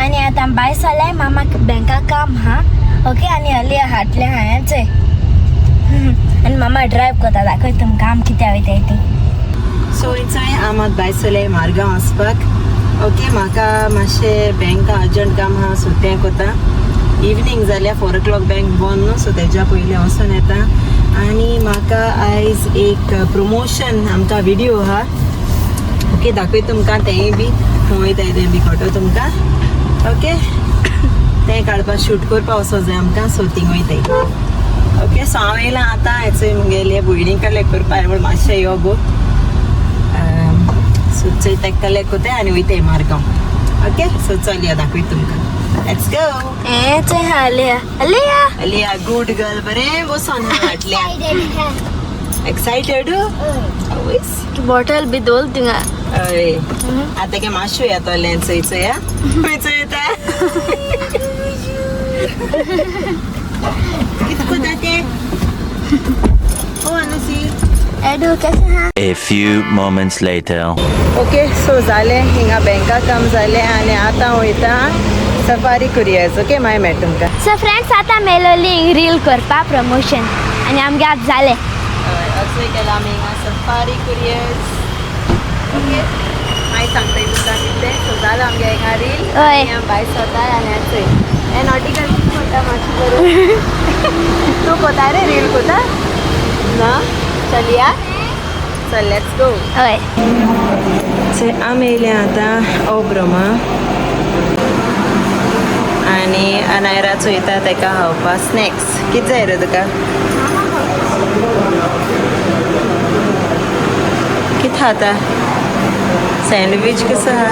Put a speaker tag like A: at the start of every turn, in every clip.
A: आनी आतां भायर सरल्याय मामाक बँका काम हा. ओके आनी अलिया हाटलें हांवें चोय आनी मामा ड्रायव करता, दाखय तुमकां आम कित्या वयताय ती.
B: सो चोय हांव आतां भायर सरलें मारगांव वचपाक. ओके म्हाका मातशें बँका अर्जंट काम आहा, सो तें कोता. इवनींग जाल्यार 4 o'clock bank बंद न्हू, सो तेज्या पयलीं वचोन येता. आनी म्हाका आयज एक प्रमोशन आमकां विडियो आहा. ओके दाखय तुमकां तेंय बी खंय वयताय तें बी कळटो तुमकां. ओके तें काडपाक शूट करपाक वचो जाय आमकां, सो थिंग वयताय. ओके सो हांव येयलां आतां हेचोय मुगेले भयणी कलेक्ट करपाक म्हण मातशें यो गो. सो चोय तेका कलेक्ट कोताय आनी वयताय मारगांव. ओके सो चल या दाखय तुमकां. Let's go.
A: हें चोय हा अलिया, अलिया
B: अलिया गुड गर्ल, बरें बसोन हाडल्या. एक्सायटेड आवयस.
A: बॉटल बी दवरल थिंगा.
B: हय आतां काय मातशें येतलें चोय चोया खंय चोय येता. कित कोता तें? ओ अनुसी
A: एडू कशें हा?
C: A few moments later.
B: Okay so जालें हिंगा बँका काम जालें आनी आतां वयता सफारी कुरियर्स. ओके मागीर मेळ तुमकां.
A: सो फ्रेंड्स आतां मेलोली रील करपा प्रमोशन आनी आमगे आतां जालें.
B: हय अशें केलां आमी हिंगा सफारी कुरियर्स. ओके मागीर सांगता तुमकां कितें. सो जालें आमगे हिंगा रील.
A: हय.
B: आनी आमी भायर सरताय आनी चोय हें नॉटिकल कितें म्हणटा मातशें करून. तूं कोता रे रील कोता ना? चलया चल let's go.
A: हय
B: सो आमी येयले आतां ओब्रमा आनी अनायरा चोयता तेका खावपा स्नॅक्स. कितें जाय रे तुका? कितें खाता? सँडवीच कसो आहा?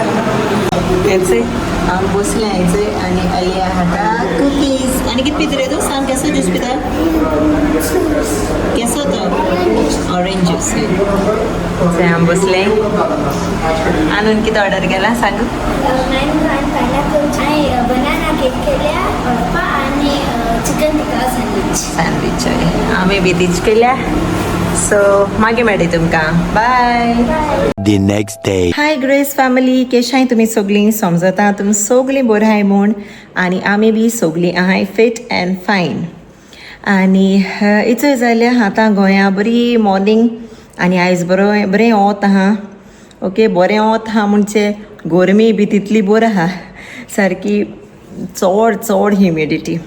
B: हेंचय हांव बसलें हेंचय आनी अलिया खाता कुकीज. आनी कितें पिता रे तूं सांग? केसो ज्यूस पिता? केसो तो? Orange juice. चोय हांव बसलें. आनून कितें ऑर्डर केला सांग?
A: पायनॅपल बनाना केक केल्या आनी चिकन टिक्का सँडवीच.
B: सँडवीच आमी बी तीच केल्या. सो मागीर मेळटा तुमकां. बाय.
C: The next day.
B: Hi Grace family, केशाय तुमी सगळीं? समजता तुमी सगळीं बरीं आहाय म्हूण आनी आमी बी सगळीं आहाय फिट अँड फायन. आनी इचोय जाल्यार आतां गोंया बरी मॉर्निंग आनी आयज बरो बरें वोत आहा. ओके बरें वोत आहा म्हणजे गरमी बी तितली बरी आहा, सारकी चड चड ह्युमिडिटी.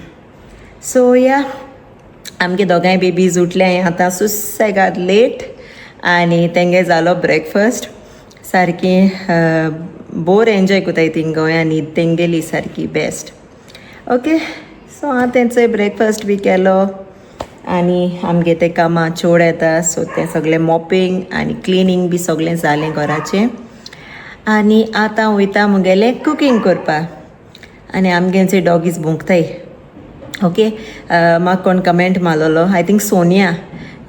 B: सो या आमगे दोगांय बेबीज उठले आतां सुसेगाद लेट आनी तेंगे जालो ब्रेकफास्ट. सारकी बोर एन्जॉय कोताय थिंग गोंया न्हीद तेंगेली सारकी बेस्ट. ओके सो हांव तेंचोय ब्रेकफास्ट बी केलो आनी आमगे ते कामां चोड येता, सो तें सगळें मॉपिंग आनी क्लिनींग बी सगळें जालें घराचें. आनी आतां वयता मुगेलें कुकींग करपाक आनी आमगे डॉगीज भोंकताय. ओके म्हाका कोण कमेंट मारलेलो, I think Sonia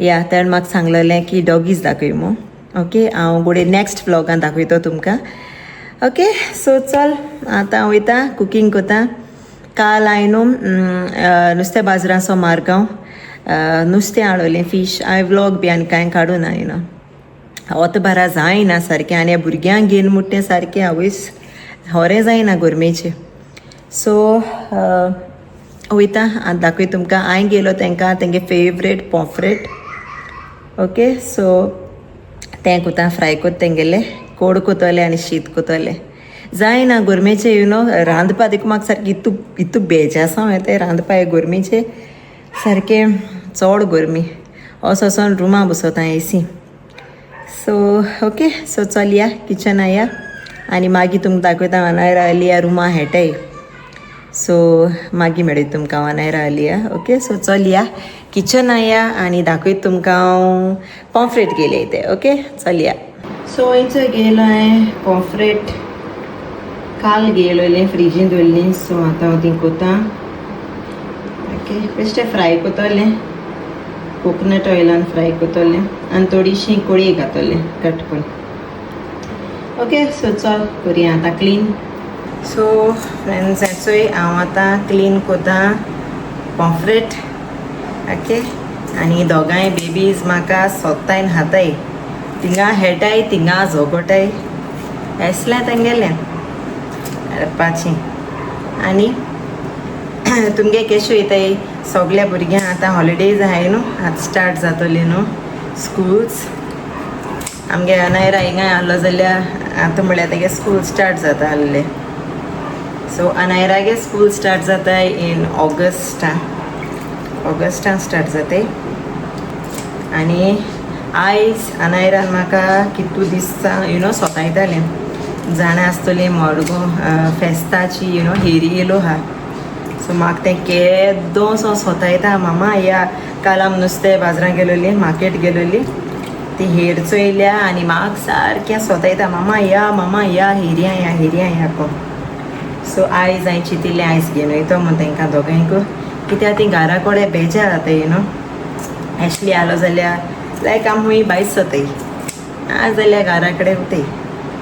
B: या तेणें म्हाका सांगलेलें की डॉगीज दाखय म्हूण. ओके हांव घोडये नॅक्स्ट व्लॉगान दाखयतो तुमकां. ओके सो चल आतां वयता कुकींग करता. काल हांवें न्हू नुस्तें बाजारांचो मारगांव नुस्तें हाडलें फीश. हांवें व्लॉग बी आनी कांय काडूं ना you वत बारा जायना सारकें आनी ह्या भुरग्यांक घेवन म्हणटा तें सारकें आवयस होरें जायना गरमेचें. सो वयता आतां दाखय तुमकां. हांवें गेलो तांकां तेंगे फेवरेट पॉफ्रेट. ओके सो तें कोता फ्राय कोत तेंगेलें कोड कोतोलें आनी शीत कोतोलें. जायना गरमेचें you know रांदपा देखून म्हाका सारकें इतू इतू बेजासांव येता रांदपा हे गरमेचें, सारकें चड गरमी. असो वचोन रुमा बसोता एसी. सो ओके सो चल या किचन या आनी मागीर तुमकां दाखयता अनायरा अलिया रुमा हेटाय. सो मागीर मेळयता तुमकां अनायरा अलिया. ओके सो चल या किचन या आनी दाखयता तुमकां हांव पॉम्फ्रेट गेले ते. ओके चल या. सो हेंचो गेलो हांवें पॉम्फ्रेट काल गेलोलें फ्रिजीन दवरली. सो आतां हांव ती कोता. ओके बेश्टें फ्राय कोतोलें, कोकोनट ऑयलान फ्राय कोतोलें आनी थोडीशी कोळी घातोलें कट करून. ओके सो चल करुया आतां क्लीन. सो फ्रेंड्स चोय हांव आतां क्लीन कोता पॉम्फ्रेट. ओके आनी दोगांय बेबीज म्हाका सोत्तायन हाताय, थिंगा हेटाय थिंगा झोगोटाय एसलें तेंगेलें पाची. आनी तुमगे केशें वयताय सगल्या भुरग्यांक? आतां हॉलिडेज आहाय न्हू, आतां स्टार्ट जातली न्हू स्कुल्स. आमगे अनायरा हिंगा आहलो जाल्यार आतां म्हळ्यार तेगे स्कूल स्टार्ट जाता आहले. सो अनायरागे स्कूल स्टार्ट जाता इन ऑगस्टा, ऑगस्टान स्टार्ट जाताय. आनी आयज अनायरान म्हाका कितू दिसता you know सोतायतालें. जाणा आसतलें, मडगो फेस्ताची you know हेरी येयलो आहा. सो म्हाका तें केदोसो सोतायता, मामा या. काल आमी नुस्तें बाजारान गेलोली, मार्केट गेलोली, ती हेर चोयल्या आनी म्हाका सारकें सोतायता, मामा या, मामा या, हेरया या, हेरया या को. सो आयज हांवें चिंतिल्लें, आयज घेवन वयतो म्हूण तांकां दोगांयकू, कित्याक ती घरा कडेन बेजार जाता you know. Ashley आलो जाल्यार लायक आमी खूंय भायर सरताय, ना जाल्यार घरा कडेन उरताय.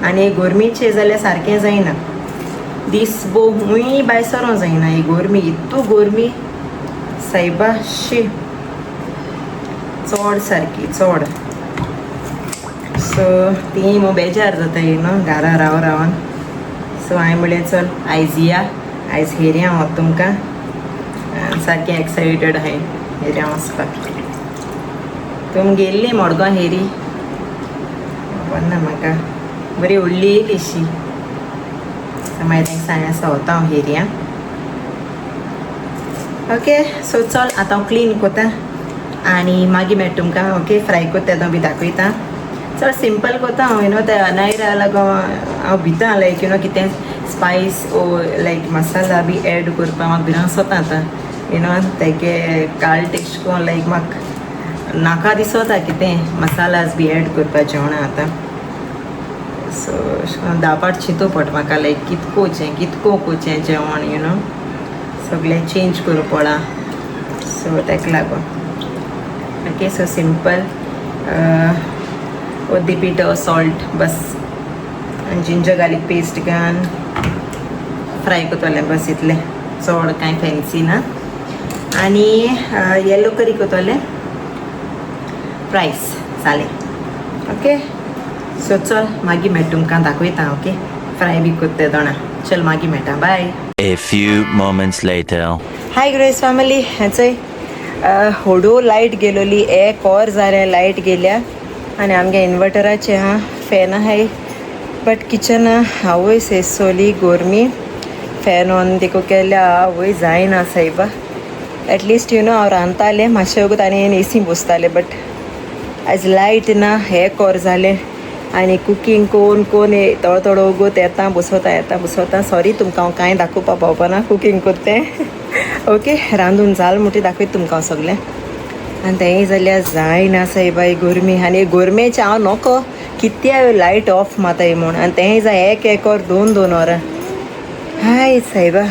B: आनी गोरमेचे जाल्यार सारकें जायना, दीस भोव खूंय भायर सरोंक जायना. ही गोरमी, इतू गोरमी सायबा, शी, चड सारकी चड. सो ती मग बेजार जाता you know घरा राव रावन. सो हांवें म्हणलें, चल आयज या, आयज हेरया हांव तुमकां. सारकें एक्सायटेड आहाय हेरया वचपाक. तुमी गेल्ली मडगांव हेरी? खबर ना म्हाका. बरी व्हडली येयली शी. मागीर तांकां सांग वता हांव हेरया. ओके, सो चल, आतां हांव क्लीन कोता आनी मागीर मेळटा तुमकां. ओके, फ्राय कोत्ता तेदो बी दाखयता. चड सिंपल कोता हांव you know. ते अनायरा लागो हांव भिता, लायक you know कितें स्पायस ओ लायक मसाला बी एड करपा म्हाका भिरांत दिसता आतां you know. तेगे काल टेस्ट को लायक म्हाका नाका दिसता कितें मसालास बी एड करपा जेवणा आतां. सो अशें करून 10 पाट चिंतू पडटा म्हाका, लायक कित कोचें, कित कोचें जेवण you know, सगळें चेंज करूं पडा. सो ताका लागून, ओके, सो सिंपल ओद्दी पिठो, सॉल्ट बस आनी जिंजर गार्लीक पेस्ट घान फ्राय करतलें, बस इतलें. चड कांय फॅन्सी ना. आनी येलो करी करतलें, रायस जालें. ओके, सो चल, मागीर मेळटा तुमकां, दाखयता. ओके, फ्राय बी करता दोणा. चल, मागीर मेळटा, bye.
C: A few moments later.
B: Hi grace family, हेंचय होडो लायट गेलोली. एक और जालें लायट गेल्या आनी आमगे इन्वर्टराचे हा फॅन आहाय, बट किचन आवय सेसोली गोरमी. फॅन ऑन देखू केल्या, आवय, जायना सायबा. एटलिस्ट you know हांव रांदतालें मातशें वगत आनी एसी बसतालें, बट आयज लायट ना, एक और जालें आनी कुकींग कोण कोण थोडो थोडो वगत येता बसोता, येता बसोता. सॉरी, तुमकां हांव कांय दाखोवपा पावपाना कुकींग कोत्ता तें. ओके, रांदून जाल म्हणटी दाखयता तुमकां हांव सगळें. आनी तेंय जाल्यार जायना सायबा ही गोरमी. आनी गोरमेचें हांव नको कित्या लायट ऑफ माताय म्हूण. आनी तेंय जाय एक एक वर, दोन दोन वरां. हाय सायबा,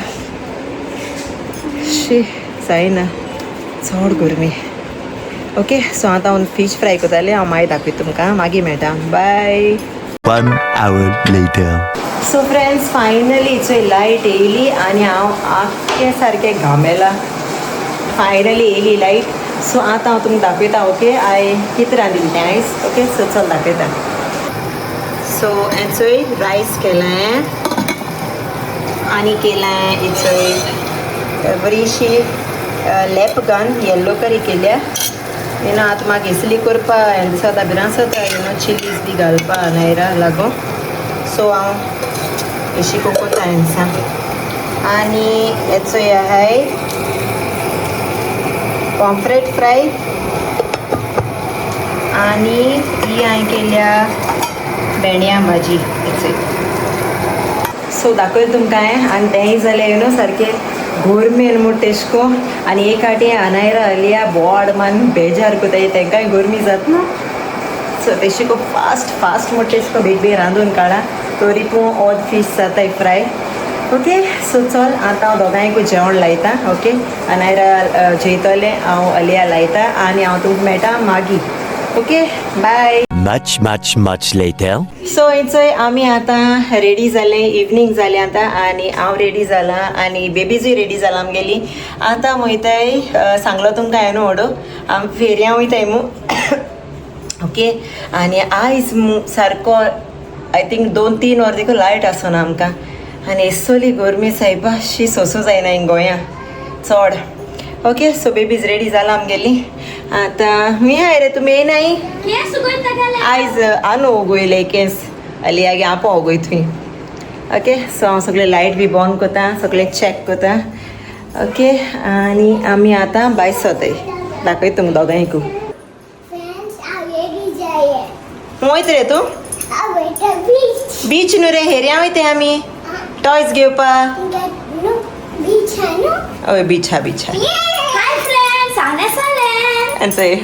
B: शी, जायना, चड गरमी. ओके, सो आतां हांव फीश फ्राय करतालें. हांव मागीर दाखयता तुमकां, मागीर मेळटा, बाय.
C: One hour later.
B: So friends, finally चोय लायट येयली आनी हांव आख्खें सारकें घामेलां. फायनली येयली लायट. सो आतां हांव तुमकां दाखयता, ओके, हांवें कितें रांदिल्लें तें आयज. ओके, सो चल दाखयता. सो हेचोय रायस केलां आनी केलां हेचोय बरीशी लेप घान येल्लो करी केल्या you know. आतां म्हाका इजली करपा हें दिसता, भिरांत दिसता you know chillies बी घालपा नायरा लागो. सो हांव अशी कोता हेंसा. आनी हेचोय आहाय पॉम्फ्रेट फ्राय आनी ही हांवें केल्या भेंड्या भाजी हेचोय. सो दाखयलें तुमकां हांवें. आनी तेंय जालें you know सारकें गोरमेन म्हूण तेशको. आनी एक आटी अनायरा अलिया बोड मान बेजार कोताय, तेंकांय गोरमी जात न्हू. सो तेशको फास्ट फास्ट म्हूण तेशको बेग बेग रांदून काडा, तरी पूण ऑद फीश जाताय फ्राय. ओके, सो चल, आतां हांव दोगांयकूय जेवण लायता. ओके, अनायरा जेयतलें, हांव अलिया लायता आनी हांव तुमकां मेळटा मागीर. Okay, bye.
C: Much, much, much later.
B: So हेचोय आमी आतां रेडी जाले. इवनींग जालें आतां आनी हांव रेडी जालां आनी बेबीजूय रेडी जालां आमगेली. आतां वयताय, सांगलो तुमकां हांवें न्हू, वडो आमी फेरयां वयताय मू. ओके, आनी आयज सारको I think 2-3 वर देखून लायट आसना आमकां. आनी इसोली गरमी सायबा शी सोंसूं जायना हिंग गोंया चड. ओके सो बेबीज रेडी जाला आमगेली. आतां मी हाय रे, तुमी येयनाय? आयज आनो उगयले केंस अलियागे आपो उगय थंय. ओके सो हांव सगळे लायट बी बंद करता, सगळें चॅक करता. ओके आनी आमी आतां भायर सरताय, दाखय तुमकां दोगांयकू. वयत रे तूं बीच न्हू रे, हेऱ्यां वयता आमी टॉयज घेवपाक. हय बीच हा, बीच हा.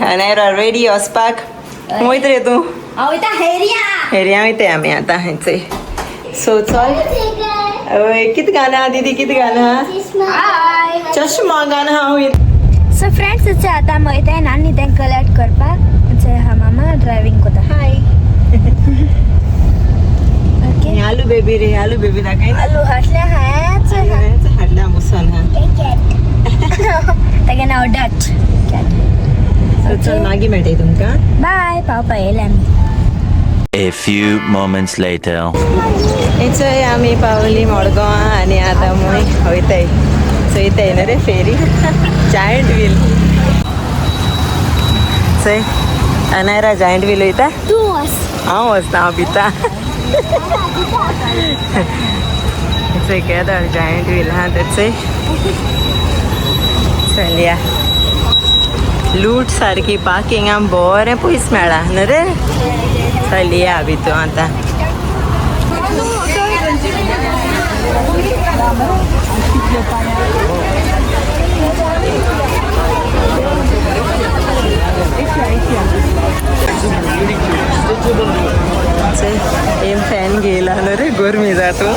B: आनी रेडी वचपाक. वयत रे तूं? हेऱ्यां वयता आमी आतां हेंचे. सो चल. हय कित गाना दीदी, कित गाना? चश्मा गाना हांव.
A: सो फ्रेंड्स, इथे आतां वयताय नानी तें कलेक्ट करपाक. हा मामा ड्रायव्हिंग करता.
B: हाय.
A: ओके.
B: आलू बेबी रे, आलू बेबी दाखय.
A: आलू हाटले हाच.
B: हाडला मुसन हा.
A: तागे नाव डच.
B: सो चल, मागीर मेळटा तुमकां.
A: बाय, पावपा येयले आमी.
C: A few moments later.
B: हेचोय आमी पावली मडगांव आनी आतां मुय वयताय, चोयताय न्हू रे फेरी, जायंट व्हील. चोय अनायरा जायंट व्हील वयता.
A: तूं वच.
B: हांव वचना, हांव भिता. चोय केदो जायंट व्हील हा ते. चोय, चल या. लूट सारकी पार्किंग आम बरें पयस मेळ्ळा न्हू रे. चल या भितू आतां. एम फॅन घेयला न्हू रे, गरमी जातू.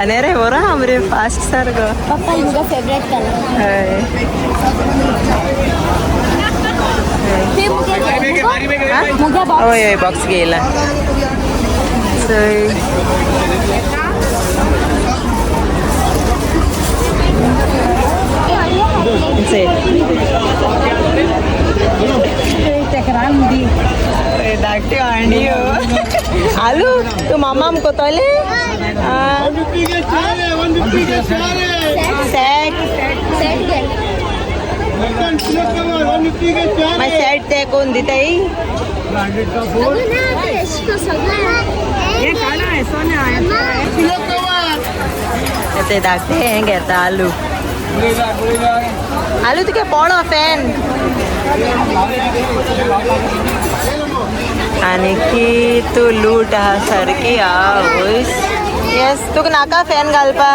B: आनी रे बरो आहा मरे, फास्ट सारको.
A: पप्पा मुगे फेवरेट कलर.
B: हय.
A: मुगे बॉक्स.
B: हय हय, बॉक्स घेयला. चोय. चोय धाकट्यो हांडी. आलू तूं मामाम कोतोले सॅट.
A: सेट घे.
B: मागीर सॅट ते कोण दिताय?
A: अगं ना, ते एशको सगळें.
B: ते धाकटे हें घेता आलू. आलू तुगे पोळो फॅन. आनी की तूं लूट आहा सारकी. आवयस, येस, तुका नाका फॅन घालपा?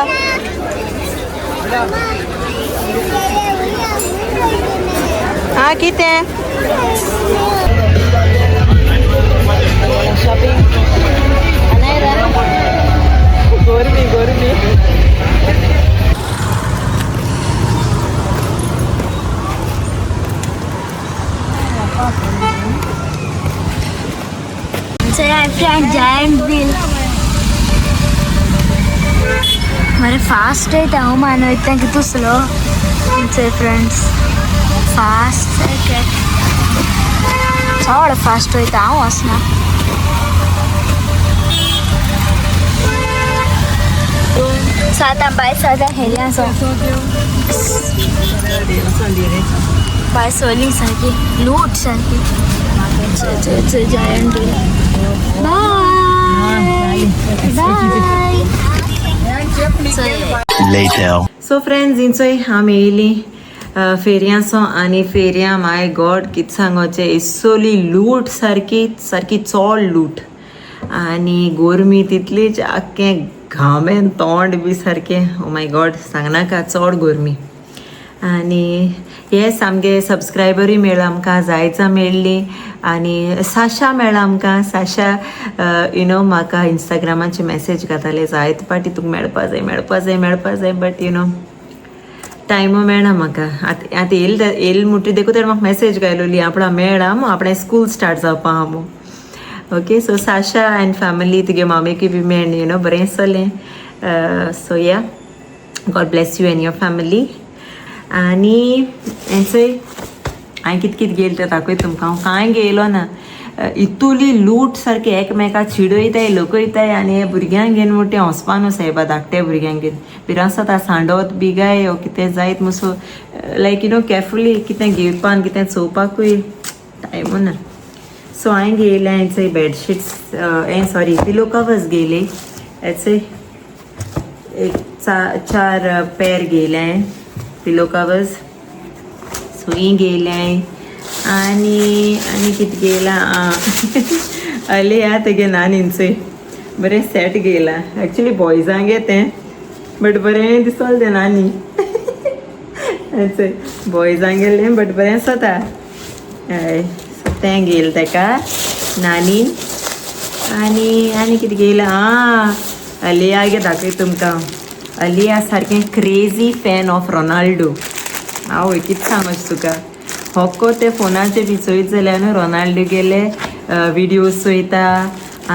B: हा कितें शॉपिंग? गरमी गरमी.
A: फ्रेंड, जायंट व्हील मरे फास्ट वयता. हांव मान वयता कितू स्लो. फ्रेंड्स, फास्ट, चड फास्ट वयता, हांव वचना. सो आतां भायर सद्या हेली आसा. भायर सरली सारकी लूट सारकी. Giant wheel. Bye bye.
C: Later.
B: So friends, इंचोय आमी येयली फेरयांचो. आनी फेरयां, माय गॉड, कित सांगोचें, इसोली लूट सारकी, सारकी चोड लूट. आनी गोरमी तितलीच, आख्खें घामेन तोंड बी सारकें. ओ my God, सांगनाका, चड गोरमी. आनी येस, आमगे सबस्क्रायबरूय मेळ्ळा आमकां, जायचा मेळ्ळी आनी साशा मेळ्ळा आमकां. साशा you know म्हाका इंस्टाग्रामाचेर मॅसेज घाताले जायते पाटी, तुका मेळपा जाय, मेळपा जाय, मेळपा जाय, बट you know टायमू मेळना म्हाका. आतां आतां येयल येयल म्हणटरी देखून तर म्हाका मॅसेज घायलोली, आपणा मेळा मू, आपणें स्कूल स्टार्ट जावपा आहा मू. Okay, so Sasha and family, तुगे मामेकूय बी मेळ्ळें, you know बरें जालें. So yeah, God bless you and your family. आनी हेंचय हांवें कित कित घेयलें तें दाखयता तुमकां. हांव कांय घेयलो ना. इतुली लूट सारकी एकमेका चिडयताय लकयताय आनी हे भुरग्यांक घेवन मोटें वचपा न्हू सायबा धाकटे भुरग्यांक घेवन भिरांत जाता सांडोत बी गाय ओ कितें जायत मुसो लायक you know carefully कितें घेवपाक कितें चोवपाकूय टायमू ना. सो हांवें घेयलें चोय बेडशीट्स हें सॉरी पिलो कवर्स घेयले हेचे एक चार पेर घेयले पिलो कवर्स. सो ही घेयलें आनी आनी कितें घेयलां अली आहा तेगे नानीन चोय बरें सेट घेयलां एक्चुली बॉयजांगे तें बट बरें दिसोल तें नानी चोय बॉयजांक गेलें बट बरें आसता. हय सो तें घेयलें तेका नानीन. आनी आनी कितें घेयलां आं अलिया गे दाखय तुमकां. अलिया सारकें क्रेजी फॅन ऑफ रोनाल्डो. आवय कितें सांगोच तुका होको ते फोनाचेर बी चोयत जाल्यार न्हू रोनाल्डो गेले विडियोज चोयता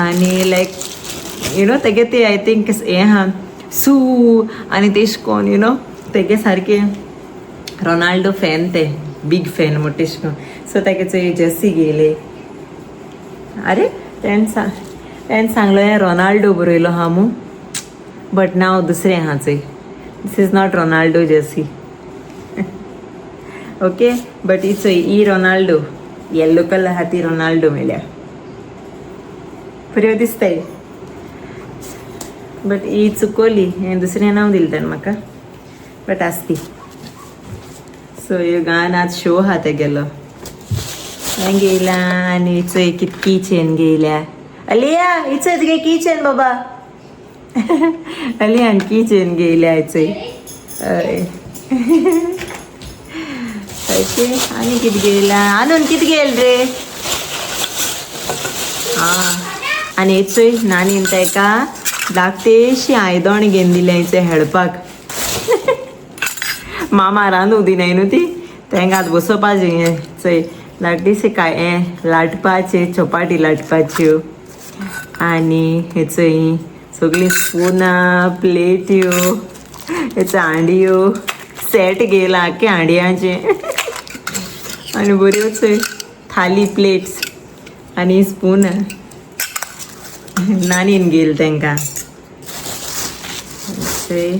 B: आनी लायक you know तेगे ते I think हें आहा सू आनी तेश कोन you know तेगे सारकें रोनाल्डो फॅन ते बीग फॅन म्हणटा तेश कोन. सो तेगे चोय जर्सी घेयले. अरे तेणें सांगलें हें रोनाल्डो बरयलो आहा मू बट नांव दुसरें आहा चोय. This is not Ronaldo jersey okay but ही चोय ही रोनाल्डो येल्लो कलर आहा ती रोनाल्डो मेळ्ळ्या बऱ्यो दिसताय बट he चुकोली हें दुसरें नांव दिलें तेणें म्हाका बट आसती. सो ह्यो गान आज शो आहा तेगेलो हें घेयला. आनी चोय कित की चेन घेयल्या. अलिया ही चोय तुगे की चेन बाबा. अलियान की चेन घेयल्या चोय. हय ओके आनी कितें घेयला आनून कितें घेयल रे. आं आनी चोय नानीन तेका धाकटेशी आयदण घेवन दिलें चोय हेडपाक. मामा रांदूंक दिनाय न्हू ती तेंका आतां बसोवपाचें हें चोय धाकटीशी काय हें लाटपाचें चपाटी लाटपाच्यो. आनी हे चोय सगळीं स्पुनां प्लेट्यो हेचो हांडयो सेट घेयला आख्खे हांडयांचें. आनी बऱ्यो चोय थाली प्लेट्स आनी स्पून नानीन घेयल तेंकां. चोय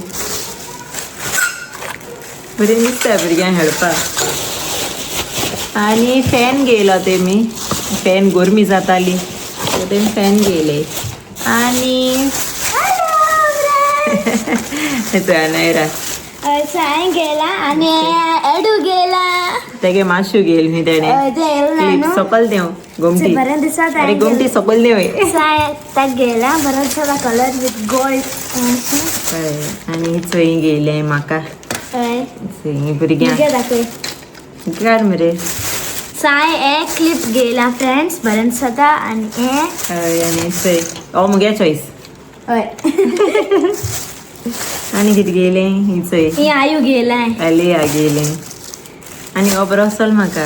B: बरें दिसता भुरग्यांक खेळपाक. आनी फॅन घेयलो तेमी फॅन गरमी जाताली सो तेमी फॅन घेयले. आनी अनायरा
A: हांवें गेला आनी एडू गेला.
B: तेगे माशू घेयल न्ही तेणें
A: हय, तें येयलें ना
B: क्लिप
A: न्हू.
B: सकल देंव गोमटी.
A: बरें दिसता.
B: अरे गोमटी सकल देंव.
A: ताक गेला बरो दिसता कलर विथ गोल्ड.
B: हय आनी चोय घेयलें म्हाका.
A: हय
B: चोय भुरग्यांक
A: भुरगे दाखय
B: काड मरे.
A: साय हे क्लिप घेयला फ्रेंड्स बरें दिसता. आनी हे
B: हय आनी चोय हो मुगे चॉयस.
A: हय
B: आनी कितें घेयलें ही चोय
A: ही आयू घेयलाय.
B: अलिया घेयलें. आनी हो बरो आसल म्हाका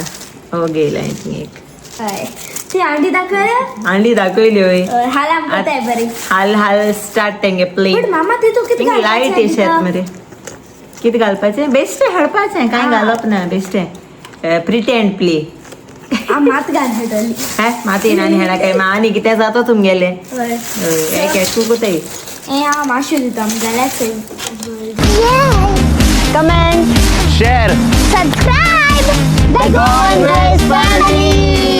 B: हो घेयला ती एक.
A: हय ती हांडी दाखय.
B: हांडी दाखयली हय.
A: हय, हाल आमकां जाय बरी.
B: हाल हाल स्टार्ट तेंगे प्ले.
A: बट मामा ती तूं कितें
B: लायट येशात मरे कितें घालपाचें बेश्टें हाडपाचें कांय घालप ना बेश्टें प्रिटेंड प्ले.
A: मात घालतली.
B: हे मातयेन आनी हेडा काय आनी कितें जाता तुमगेलें.
A: हय
B: हय हे कोताय.
A: हें हांव मातशें दिता जाल्यार
D: Comment,
C: Share.
D: Subscribe, The Goan Grace Family.